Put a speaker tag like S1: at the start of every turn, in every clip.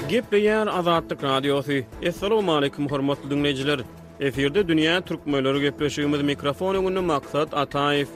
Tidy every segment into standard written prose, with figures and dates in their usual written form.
S1: Gepleýär Azatlyk Radiosy. Assalamualaikum hormatly diňleýjiler. Efirde dünýä türkmenleri gepleşigimiz mikrofon öňünde Maksat Ataýew.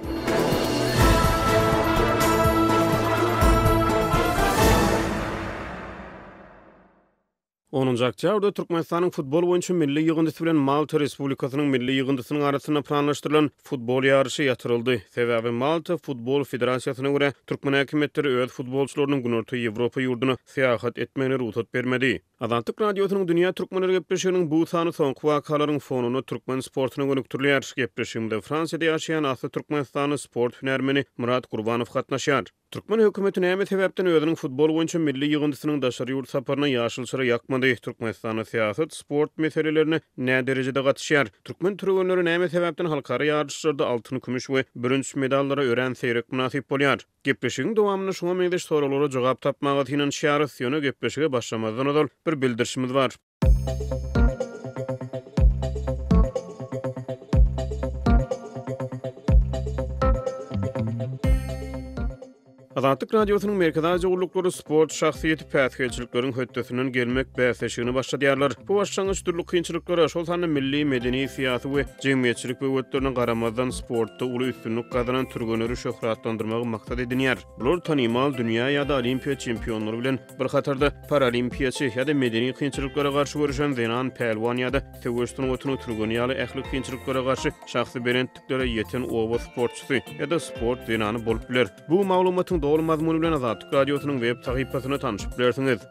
S1: Onunjy oktýabrda Türkmenistanyň futbol boýunça milli ýygyndysy bilen Malta Respublikasynyň milli ýygyndysynyň arasynda planlaşdyrylan futbol ýaryşy ýatyryldy. Sebäbi Malta futbol federasiýasyna görä, türkmen häkimiýetleri öz futbolçylarynyň Günorta Ýewropa ýurduna syýahat etmegine rugsat bermedi. Azatlyk Radiosynyň Dünýä türkmenleri gepleşiginiň bu sany soňky wakalaryň fonunda türkmen sportuna gönükdirilýär. Gepleşigimize Fransiýada ýaşaýan asly türkmenistanly sport hünärmeni Myrat Gurbanow gatnaşýar. Türkmen hökümeti näme sebäpden özüniň futbol boýunça milli ýygyndysynyň daşary ýurt saparyna ýaşyl çyra ýakmady? Türkmenistanda syýasat sport meselelerine nä derejede gatyşýar? Türkmen türgenleri näme sebäpden halkara ýaryşlarda altyn, kümüş we bürünç medallara örän seýrek mynasyp bolýar? Gepleşigiň dowamynda şuňa meňzeş soraglara jogap tapmaga synanyşýarys. Ýöne gepleşige başlamazdan ozal bir bildirişimiz bar. Azatlyk Radiosynyň Merkezi Aziýa gulluklary sport şahsyýeti päsgelçilikleriň hötdesinden gelmek bäsleşigini başladýarlar. Bu başlangyç dürli kynçylyklara, şol sanda milli, medeni, syýasy we jemgyýetçilik böwetlerine garamazdan sportda uly üstünlik gazanan türgenleri şöhratlandyrmagy maksat edinýär. Bular tanymal dünýä ýa-da olimpiýa çempionlary bilen Bir hatarda paralimpiýaçy ýa-da medeni kynçylyklara garşy göreşen zenan pälwan ýa-da söweş sungatynyň türgeni ýaly ähli kynçylyklara garşy şahsy belentliklere ýeten oba sportçysy ýa-da sport zenany bolup biler. Bu maglumatyň doly mazmuny bilen Azatlyk Radiosynyň web sahypasynda tanşyp bilersiňiz.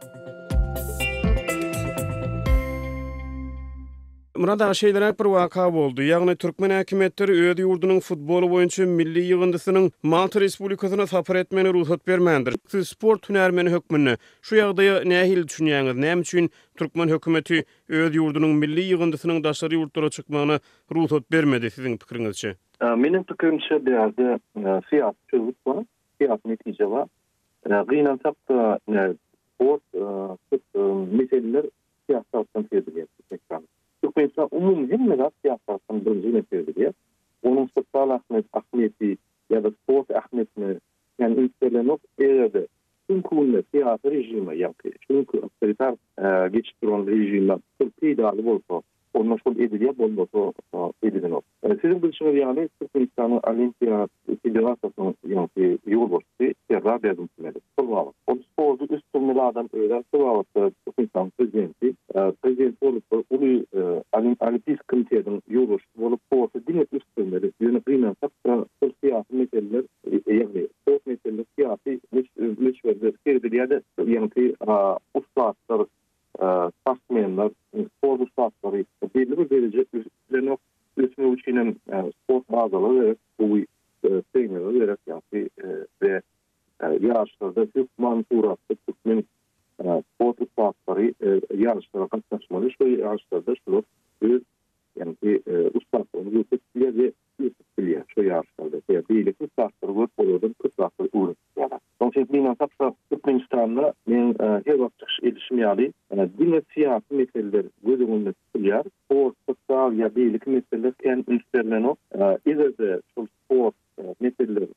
S1: Myrat aga, şeýleräk bir waka boldy, ýagny türkmen häkimiýetleri öz ýurdunyň futbol boýunça milli ýygyndysynyň Malta Respublikasyna sapar etmegine rugsat bermändir. Siz sport hünärmeni hökmünde şu ýagdaýa nähili düşünýäňiz, näme üçin türkmen hökümeti öz ýurdunyň milli ýygyndysynyň daşary ýurtlara çykmagyna rugsat bermedi, siziň pikiriňizçe?
S2: Meniň pikirimçe, bu ýerde syýasy çözgüt bar, syýasy netije bar. Gynansak-da, sport köp meseleler syýasy tarapdan seredilýär Türkmenistanda. Türkmenistan umumy hemme zat syýasy tarapdan birinji bilen seredilýär. Onuň sosial ahmiýeti ýa-da sport ähmiýetine kän üns berlenok. Eger-de şu günki günde syýasy režime, ýagny şu günki awtoritar geçip duran režime şol peýdaly bolsa, onda şol edilýär, bolmasa edilenok. Siziň bilşiňiz ýaly, Türkmenistanyň Olimpiýa federasiýasynyň ýaňky ýolbaşçysy Serdar Berdimuhamedow. Şol babat. Ol sporty ösdürmeli adam özem şol babatda Türkmenistanyň prezidenti. Prezident bolup bir uly Olimpiýski komitetiň ýolbaşçysy bolup sporty diňe ösdürmeli. Ýöne gynansak-da şol syýasy meseleler, ýagny sport meseleleri syýasy möçberde seredilýär-de, ýaňky ussatlar sportsmenler, sport ussatlary belli bir dereje ösüp bilenok. Ösmek üçin hem sport bazalary gerek, gowy trenerler gerek ýagny we ýaryşlarda hökman suratda türkmen sport ussatlary ýaryşlara gatnaşmaly. Şol ýaryşlarda şular öz ýagny ussatlygyny görkezip bilýär we ösüp bilýär şo ýaryşlarda. Sebäbi beýleki ussatlary görüp olardan köp zatlary öwrenip bilýärler. Şonuň üçin gynansak-da Türkmenistanda meň her wagt çykyş edişim ýaly diňe syýasy meseleler göz öňünde tutulýar. Sport, sosial ýa beýleki meseleler kän üns berlenok. Eger-de şol sport meseleler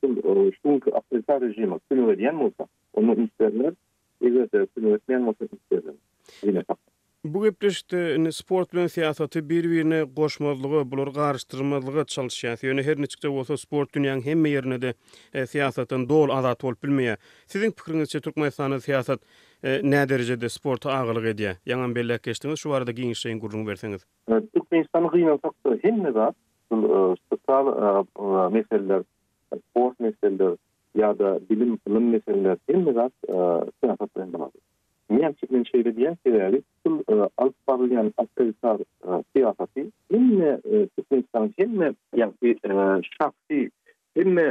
S2: şol şu günki awtoritar režime kömek edýän bolsa, onda üns berler. Eger-de kömek etmeýän bolsa üns berlenok. Gynansak-da.
S1: Bu gepleşikde indi sport bilen syýasaty bir-birine goşmazlyga, bulary garyşdyrmazlyga çalyşýas. Ýöne her niçik-de bolsa sport dünýäň hemme ýerinde-de syýasatdan doly azat bolup bilmeýär. Siziň pikiriňizçe Türkmenistanda syýasat näderejede sporta agalyk edýär? Ýaňam belläp geçdiňiz, şu barada giňişleýin gürrüň berseňiz.
S2: Türkmenistanda gynansak-da hemme zat, şul sosial meseleler, sport meseleler ýa-da bilim, ylym meseleler hemme zat syýasat bilen bagly. Näme üçin men şeýle diýýän, sebäbi şul alyp barylýan awtoritar syýasaty hemme Türkmenistanyň hemme ýagny şahsy hemme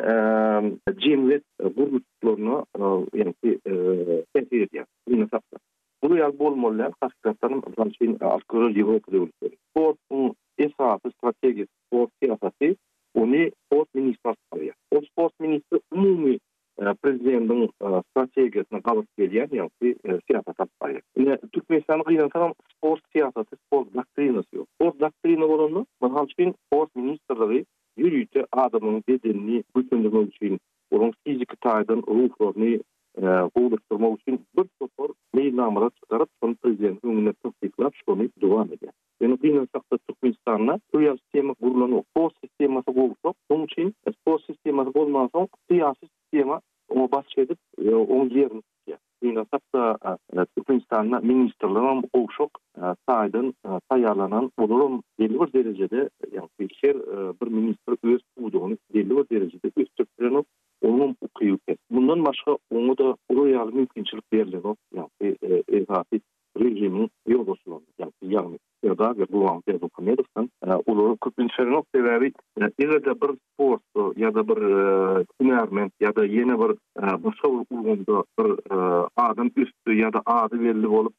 S2: jemgyýet gurluşlaryna ýagny täsir edýär. Gynansak-da. Bular ýaly bolmaly däl, hakykatdan hem mysal üçin alyp göreli Ýewropa döwletleri. Sportuň esasy strategiýasy, sport syýasaty ony sport ministri alyp barýar. Ol sport ministri umumy prezidentiň strategiýasyna gabat gelýän ýagty syýasat alyp barýar. Ine, Türkmenistanda gynansagam sport syýasaty, sport doktrinasy ýok. Sport doktrina bolanda, mysal üçin, sport ministrligi ýörite adamyň bedenini güýçlendirmek üçin, olaryň fiziki taýdan ruhlaryny. gowulaşdyrmak üçin bir topar meýilnamalar çykaryp, şony prezidentiň öňünde tassyklap, şony dowam edýär. Ýöne gynansakda Türkmenistanda bu ýaly sistema gurlanok. Sport sistemasy gowşak. Şonuň üçin sport sistemasy bolmansoň syýasy sistema oňa basyş edip, oň ýerini tutýar. Gynansakda Türkmenistanda ministrlerem gowşak taýdan taýýarlanan, olaram belli bir derejede, ýagny her bir ministr öz pudagyny belli bir derejede ösdürip bilenok, onuňam ukyby pes. Mundan başga oňa-da olar ýaly mümkinçilik berlenok, ýagny esasy režimiň ýolbaşçylaryna, ýagny Serdar we Gurbanguly Berdimuhamedowdan olara köp üns berenok. Sebäbi eger-de bir sportda ýa-da bir hünärment ýa-da ýene bir başga bir ulgamda bir adam ösdi ýa-da ady belli bolup,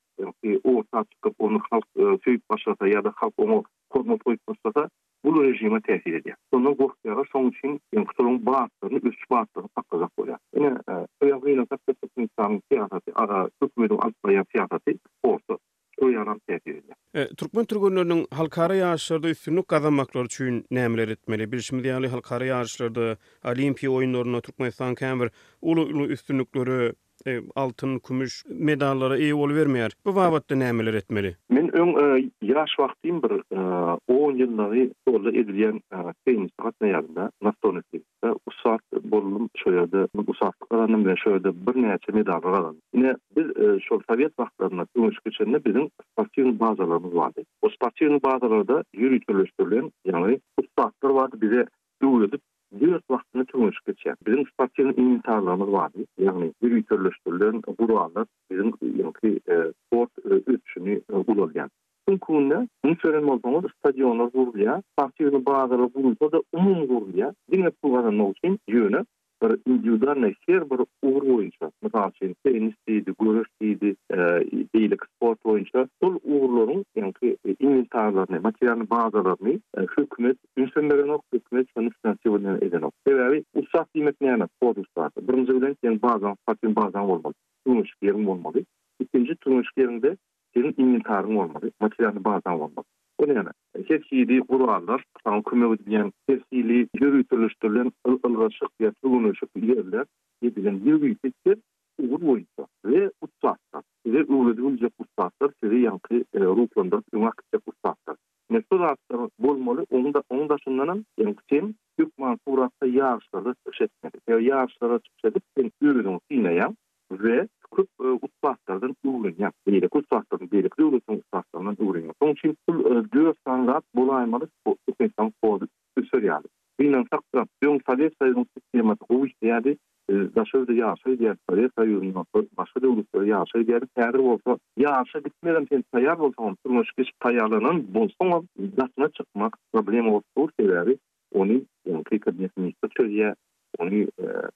S2: orta çykyp, ony halk söýüp başlasa ýa-da halk oňa hormat goýup başlasa, Bul režime täsir edýär. Şondan gorkýarlar, şonuň üçin ýaňky şolaryň batlaryny, ösüş batlaryny saklajak bolýar. Ine, şo ýaly gynansak-da Türkmenistanyň syýasaty, hökümediň alyp barýan syýasaty sporta şo ýalam täsir edýär.
S1: Türkmen türgenleriniň halkara ýaryşlarda üstünlik gazanmaklary üçin nämeler etmeli? Bilşimiz ýaly, halkara ýaryşlarda, Olimpiýa oýunlarynda Türkmenistan kän bir uly-uly üstünliklere altyn, kümüş medallara eýe bolubermeýär. Bu babatda nämeler etmeli?
S2: Men öň ýaş wagtym bir on ýyllagy stolda edilýän tennise gatnaýardym-da, nastolnyý tennisde. Ussat boldum şo ýerde, ussatlyk gazandym we şo ýerde birnäçe medallar gazandym. Ine, biz şol sowet wagtlarynda söweşip geçende biziň sportiwnyý bazalarymyz bardy. O sportiwnyý bazalarda ýöriteleşdirilen, ýagny ussatlar bardy, bize öwredip Dört wagtyna türgenşik geçýär. Biziň sportiwnyý inwentarlarymyz bardy, ýagny ýöriteleşdirilen gurallar biziň ýaňky sport ösüşini ulalýan. Şu günki günde üns beren bolsaňyz stadionlar gurulýar, sportiwnyý bazalar gurulsa-da umumy gurulýar, diňe pul gazanmak üçin, ýöne bir indiwidualnyý her bir ugur boýunça, mysal üçin tennis diýdi, göreş diýdi, beýleki sport boýunça şol ugurlaryň ýaňky inwentarlaryny, materialnyý bazalaryny hökümet Ünsem berenok, hökümet şony finansiwirleme edenok. Sebäbi ussat diýmek näme, sport ussasy? Birinji bilen seň bazaň, sportiwnyý bazaň bolmaly. Türgenşik ýeriň bolmaly. Ikinji türgenşik ýeriňde seniň inwentaryň bolmaly, materialnyý bazaň bolmaly. O näme? Her hili gurallar, saňa kömek edýän her hili ýöriteleşdirilen ylgaşyk ýa türgenleşik ýerler edilen ýörite her ugur boýunça we ussatlar. Size öwredip biljek ussatlar, sizi ýaňky ruhlandyryp öňe äkitjek ussatlar. Ine şu zatlar bolmaly, oň oň daşyndanam ýaňky sen hökman suratda ýaryşlarda çykyş etmeli. Sebäbi ýaryşlarda çykyş edip sen özüňi synaýaň we köp ussatlardan öwrenýäň. Beýleki ussatlardan, beýleki döwletleriň ussatlaryndan öwrenýäň. Şonuň üçin şul dört sany zat bolaýmaly Türkmenistanyň sporty öser ýaly. Gynansak-da, öň Sowet Soýuzynyň sistemasy gowy işleýärdi. Biz daşary ýurda ýaryşa gidýärdik, Sowet Soýuzynda, başga döwletlere ýaryşa gidýärdik. Häzir bolsa ýaryşa gitmegem sen taýýar bolsaňam, türgenleşik geçip taýýarlanan bolsaňam, daşyna çykmak problema bolup dur. Sebäbi ony ýaňky kabinet ministri çözýär, ony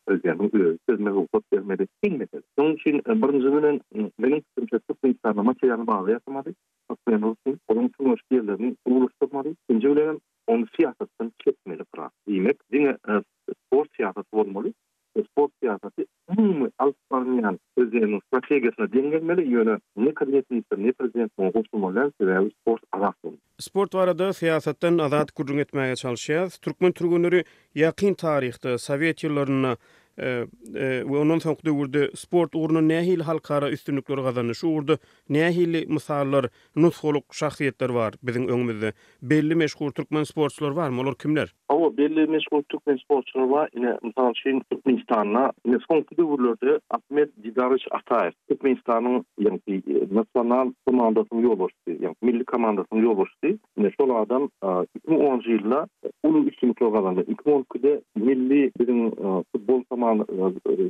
S2: prezidentiň özi çözmegi rugsat bermeli. Kyn mesele. Şonuň üçin birinji bilen meniň pikirimçe Türkmenistanda materialny baza ýasamaly, sportsmenler üçin olaryň türgenleşik ýerlerini gowulaşdyrmaly. Ikinji bilenem ony syýasatdan çekmeli biraz. Diýmek, diňe sport syýasaty bolmaly. Sport syýasaty umumy alyp barylýan prezidentiň strategiýasyna deň gelmeli, ýöne ne kabinet ministri, ne prezident muňa goşulmaly däl, sebäbi sport azat bolmaly.
S1: Sport barada syýasatdan azat gürrüň etmäge çalyşýarys. Türkmen türgenleri ýakyn taryhda, sowet ýyllarynda we ondan soňky döwürde sport ugrunda nähili halkara üstünlikleri gazandy? Şu ugurda nähili mysallar, nusgalyk şahsyýetler bar biziň öňümizde? Belli meşhur türkmen sportçylary barmy? Olar kimler?
S2: Hawa, belli meşhur türkmen sportçylary bar. Ine, mysal üçin, Türkmenistanda ine soňky döwürlerde Ahmet Didarowiç Ataýew Türkmenistanyň ýaňky nasional komandasynyň ýolbaşçysy, ýaňky milli komandasynyň ýolbaşçysy. Ine, şol adam 2010-njy ýylda uly üstünlikler gazandy. 2012-de milli biziň futbol komanda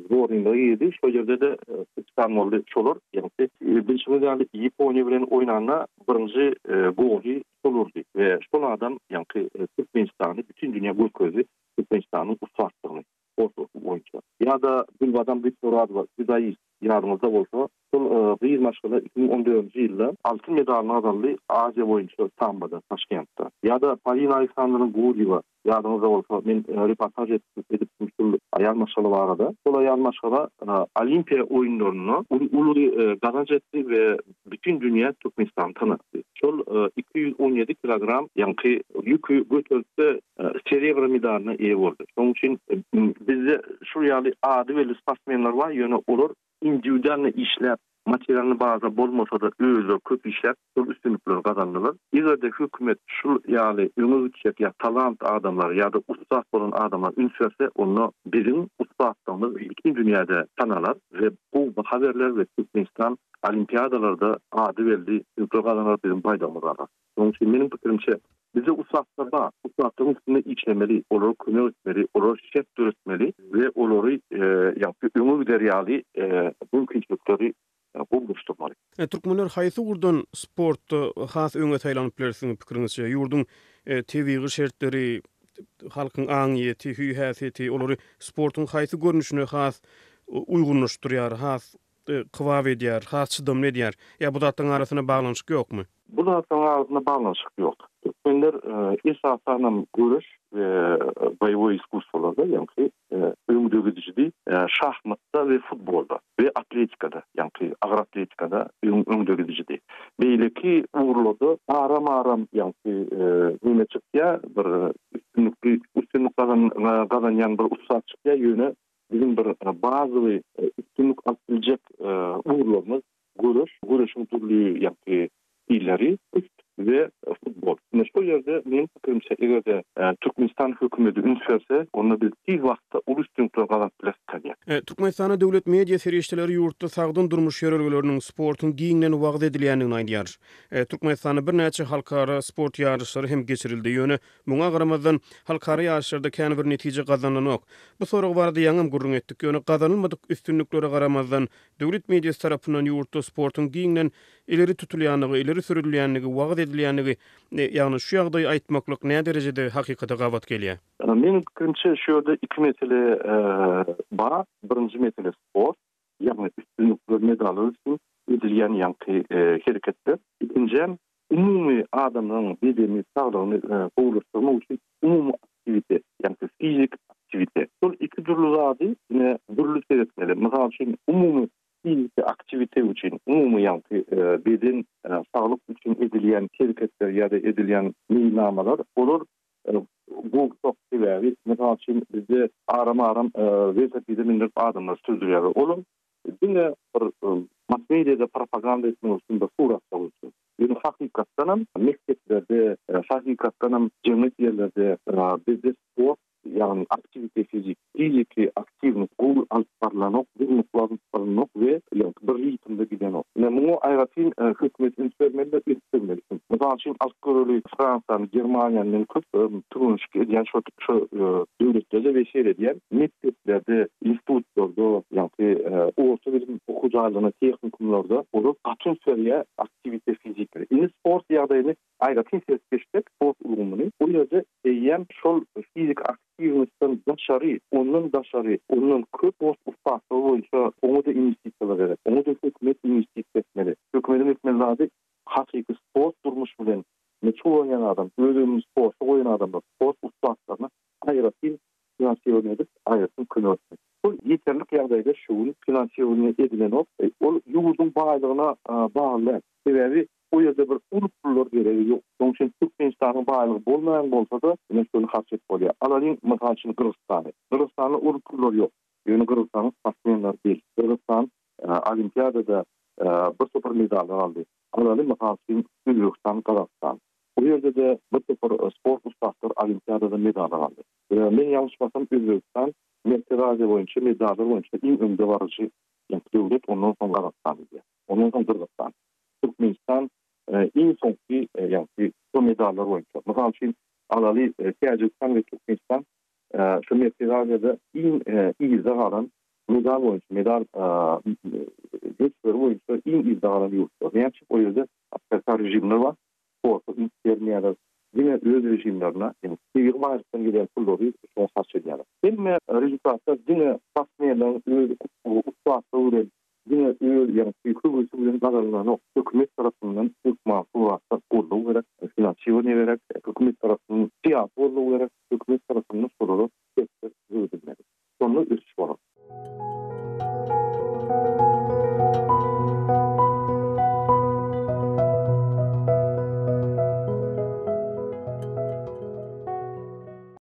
S2: zbornyna girdi. Şol ýerde-de kapitan boldy. Şolar ýaňky bilşiňiz ýaly Ýaponiýa bilen oýnanda birinji goly Şol urdy we şol adam ýaňky Türkmenistany bütin dünýä görkezdi, Türkmenistanyň ussatlygyny sport boýunça. Ýa-da Gülbadam Gyzmyradowa, dzýudoist, ýadyňyzda bolsa, şol gyz maşgala 2014-nji ýylda altyn medalyny gazandy Aziýa boýunça samboda Taşkentde. Ýa-da Polina Aleksandrowna Gurýewa, Ýadyňyzda bolsa, men reportaž edipdim şul aýal maşgala barada. Şol aýal maşgala Olimpiýa oýunlarynda uly gazanç etdi we bütin dünýä Türkmenistany tanatdy. Şol 217 kilogram ýaňky ýüki göteripde serebro medalyna eýe boldy. Şonuň üçin bizde şul ýaly ady belli sportsmenler bar, ýöne olar indiwidualno işläp, materialny baza bolmasa-da özleri köp işläp şol üstünlikleri gazandylar. Eger-de hökümet şul ýaly öňe gitjek ýa talant adamlara ýa-da ussat bolan adamlara üns berse, onda biziň ussatlygymyz bütin dünýäde tanalar we gowy baha berler we Türkmenistan olimpiadalarda ady belli üstünlikler gazanar, biziň baýdagymyz galar. Şonuň üçin meniň pikirimçe, bizde ussatlar bar. Ussatlaryň üstünde işlemeli, olara kömek etmeli, olara şert döretmeli we olary ýagny öňe gider ýaly mümkinçilikleri gowulaşdyrmaly.
S1: Türkmenler haýsy ugurdan sportda has öňe saýlanyp biler siziň pikiriňizçe? Ýurduň tebigy şertleri, halkyň aňyýeti, hüý-häsiýeti olary sportuň haýsy görnüşine has uýgunlaşdyrýar, has kybap edýär, has çydamly edýär? Ýa bu zatlaryň arasynda baglanyşyk ýokmy?
S2: Bu zatlaryň arasynda baglanyşyk ýok. Türkmenler esasanam göreş we boýewoý iskusstwolarda, ýagny öňdegidijidi, şahmatda we futbolda we atletikada, ýagny agyr atletikada öňdegidijidi. Beýleki ugurlarda aram-aram, ýagny neme çykýar, bir üstünlikli üstünlik gazanýan bir ussat çykýar, ýöne Biziň bir bazowy üstünlik alyp biljek ugurlarymyz göreş, göreşiň dürli ýagty stilleri, küşt we futbol. Ine şol ýerde meniň pikirimçe eger-de Türkmenistan hökümeti üns berse, onda biz tiz wagtda uly üstünlikler gazanyp bileris diýýän.
S1: Türkmenistanda döwlet media serişdeleri ýurtda sagdyn durmuş ýörelgeleriniň, sportuň giňden wagyz edilýändigini aýdýar. Türkmenistanda birnäçe halkara sport ýaryşlary hem geçirildi, ýöne Muňa garamazdan, halkara ýaryşlarda kän bir netije gazanylanok. Bu sorag barada ýaňam gürrüň etdik, ýöne gazanylmadyk üstünliklere garamazdan, döwlet mediasy tarapyndan ýurtda sportuň giňden ileri tutulýandygy, ileri sürülýändigi, wagyz edilýändigi, ýagny şu ýagdaýy aýtmaklyk näderejede hakykata gabat gelýär?
S2: Meniň pikirimçe, şu ýerde iki mesele bar. Birinji mesele sport, ýagny üstünlikler, medallar üçin edilýän ýaňky hereketler. Ikinjäm, Umumy adamlaryň bedeni saglygyny gowulaşdyrmak üçin umumy aktiwitet, ýagny fiziki aktiwitet. Şol iki dürli zady ine dürli seretmeli. Mysal üçin, umumy fiziki aktiwitet üçin, umumy ýagny beden saglyk üçin edilýän hereketler ýa-da edilýän meýilnamalar, olar gowşak. Sebäbi, mysal üçin, bizde aram-aram welosipede mindirip adamlary sürdürýärler. Olam Diňe bir mass mediada propaganda etmek üçin bir suratlar üçin. Ýöne hakykatdanam mekdeplerde, hakykatdanam jemgyýet ýerlerde bizde sport, ýagny aktiwite fizik, fiziki aktiwnost gowy alyp barylanok, durnukly alyp barylanok we bir ritmde gidenok. Ine muňa aýratyn hökümet üns bermeli we ösdürmeli. Mysal üçin alyp göreli Fransiýany, Germaniýany men köp türgenişik edýän şo şo döwletlerde we seredýän mekdeplerde, institutlarda, ýagny orta bilim okuw jaýlarynda, tehnikumlarda olar gaty üns berýär aktiwite fiziki. Indi sport ýagdaýyny aýratyn seredip geçsek, sport ulgamyny, o ýerde eýýäm şol fiziki aktiwnosdan daşary, ondan daşary, ondan köp sport ussatlygy boýunça oňa-da inwestisiýalar gerek. Oňa-da hökümet inwestisiýa etmeli. Hökümediň etmeli zady hakyky sport durmuş bilen meşgullanýan adam, öz ömrüni sporta goýan adamlar, sport ussatlaryna aýratyn finansirowaniýe edip, aýratyn kömek etmek. Şol ýeterlik ýagdaýda şu gün finansirowaniýe edilenok. Ol ýurduň baýlygyna bagly däl. Sebäbi o ýerde bir uly pullar geregi ýok. Şonuň üçin Türkmenistanyň baýlygy bolmaýan bolsa-da, ine şony harç edip bolýar. Alalyň, mysal üçin, Gyrgyzystany. Gyrgyzystanda uly pullar ýok. Ýöne Gyrgyzystanyň sportsmenleri belli. Gyrgyzystan Olimpiadada bir topar medallar aldy. Alaly, mysal üçin, Özbegistan, Gazagystan. Bu ýerde-de bir topar sport ussatlary Olimpiadada medallar aldy. Men ýalňyşmasam, Özbegistan Merkezi Aziýa boýunça medallar boýunça iň öňdebaryjy döwlet, ondan soň Gazagystan gidýär. Ondan soň Gyrgyzystan. Türkmenistan iň soňky, ýagny şu medallar boýunça. Mysal üçin, alaly, Täjigistan we Türkmenistan şu Merkezi Aziýada iň yzda galan medal boýunça, medal möçberi boýunça iň yzda galan ýurtlar. Näme üçin? O ýerde awtoritar režimler bar, sporta üns bermeýärler. Diňe öz režimlerine, ýagny tebigy baýlykdan gelýän pullary şoňa harç edýärler. Hemme rezultatlar diňe sportsmenleriň öz ussatlygy bilen, diňe öz, ýagny höwesi bilen gazanylanok. Hökümet tarapyndan hökman suratda goldaw gerek, finansirowaniýe gerek, hökümet tarapyndan syýasy goldaw gerek, hökümet tarapyndan şolara şertler döredilmeli. Şonda ösüş bolar.